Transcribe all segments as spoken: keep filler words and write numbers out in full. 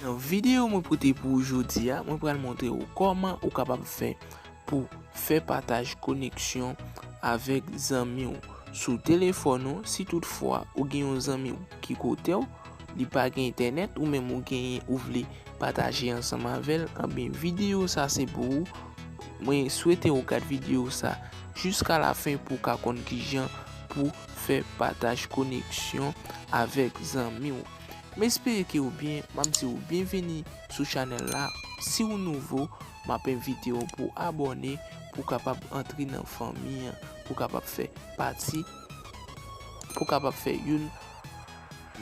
Nan videyo mwen pote pou ou jodi a, mwen pral montre ou kòman ou kapab fè pou fè pataj koneksyon avèk zanmi w sou telefòn ou. Si toutfwa ou gen yon zanmi w ki kote w, li pa gen entènèt, ou menm ou genyen, ou vle pataje ansanm avè l, anben videyo sa se pou ou. Mwen swete ou gad videyo sa jiska lafen pou w ka konn kijan pou fè pataj koneksyon avèk zanmi w. M espere ke ou byen, m ap di ou byenveni sou chanèl la. Si ou nouvo, m ap envite w pou abòne, pou w kapab antre nan fanmi an, pou w kapab fè pati, pou w kapab fè youn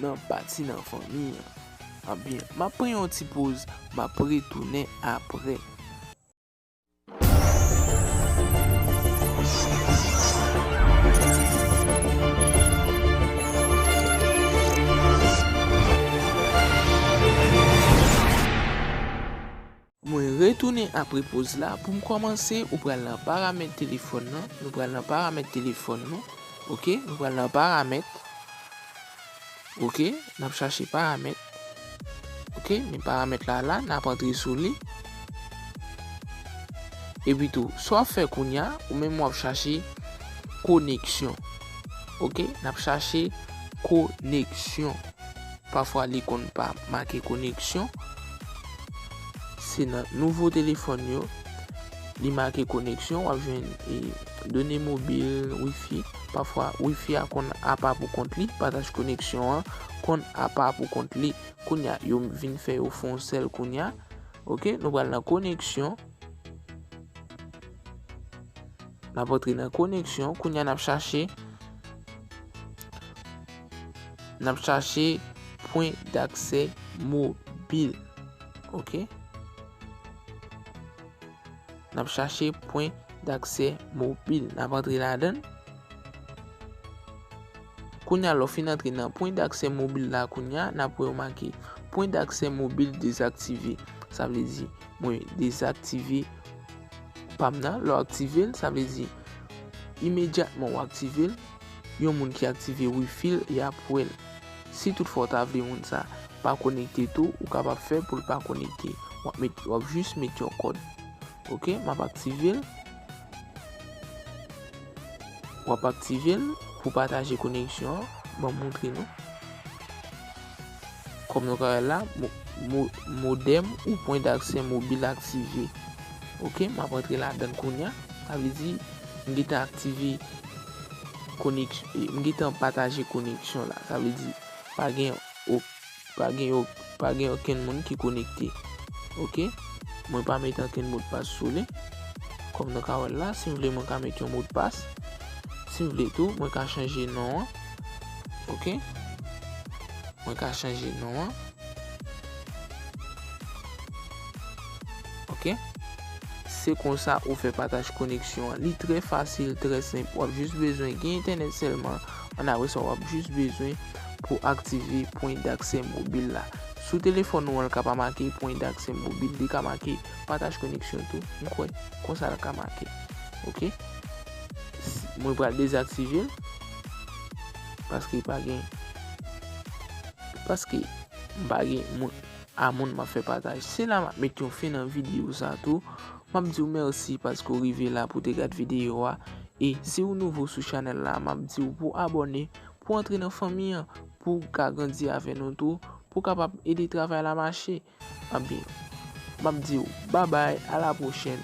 nan pati nan fanmi an. Anben, m ap pran yon ti poz, m ap retounen apre. Mwen retounen apre poz la. Pou m kòmanse, ou pral nan paramèt telefòn nan. Nou pral nan paramèt telefòn nou. Oke, nou pral nan paramèt. Oke, n ap chache paramèt. Oke, men paramèt la la, n ap antre sou li. Epi tou, sa w ap fè kounye a, ou menm w ap chache koneksyon. Oke, n ap chache koneksyon. Pafwa li konn pa make koneksyon. Se nan nouvo telefòn yo, li make koneksyon, w ap jwenn, e, done mobil, wifi. Pafwa, wifi a konn apa pou kont li, pataj koneksyon an konn apa pou kont li. Kounye a, yo vin fè yo fè yon sèl kounye a. Oke, nou pral nan koneksyon. N ap antre nan koneksyon. Kounye a, n ap chache, n ap chache pwen daksè mobil. Oke? N ap chache pwen daksè mobil. N ap antre ladan l. Kounye a, lè w fin antre nan pwen daksè mobil la, kounye a, n ap wè yo make pwen daksè mobil dezaktive. Sa vle di, mwen dezaktive pa m nan. Lè w aktive l, sa vle di, imedyatman w aktive l, yon moun ki aktive wifi l, y ap wè l. Si toutfwa w ta vle moun sa pa konekte tou, ou kapab fè pou l pa konekte. W ap met, w ap jis met yon kòd. Oke, m ap aktive l. W ap aktive l pou pataje koneksyon an. Ban m montre nou. Kòm nou ka wè la, mo-, mo-, modèm ou pwen daksè mobil aktive. Oke, m ap antre ladan l kounye a. Sa vle di, m gentan aktive koneks-, m gentan pataje koneksyon la. Sa vle di, pa gen o-, pa gen yo, pa gen okenn moun ki konekte. Oke? Mwen pa met okenn modpas sou li. Kòm nou ka wè l la, si m vle, mwen ka met yon modpas. Si m vle tou, mwen ka chanje non an. Oke? Mwen ka chanje non an. Oke? Se konsa ou fè pataj koneksyon an. Li trè fasil, trè senp. W ap jis bezwen gen entènèt sèlman. Ann apre sa, w ap jis bezwen pou aktive pwen daksè mobil la. Sou telefòn ou an, l ka pa make pwen daksè mobil, li ka make pataj koneksyon tou. M kwè, konsa l ka make. Oke? S-, mwen pral dezaktive l. Paske pa gen, paske m pa gen moun, a moun m ap fè pataj. Se la m ap met yon fen nan videyo sa tou. M ap di w mèsi paske w rive la pou te gad videyo a. E si w nouvo sou chanèl la, m ap di w pou abòne, pou antre nan fanmi an, pou w ka grandi avè nou tou, pou w kapab ede travay la mache. Anben, m ap di w babay, a la pwochèn.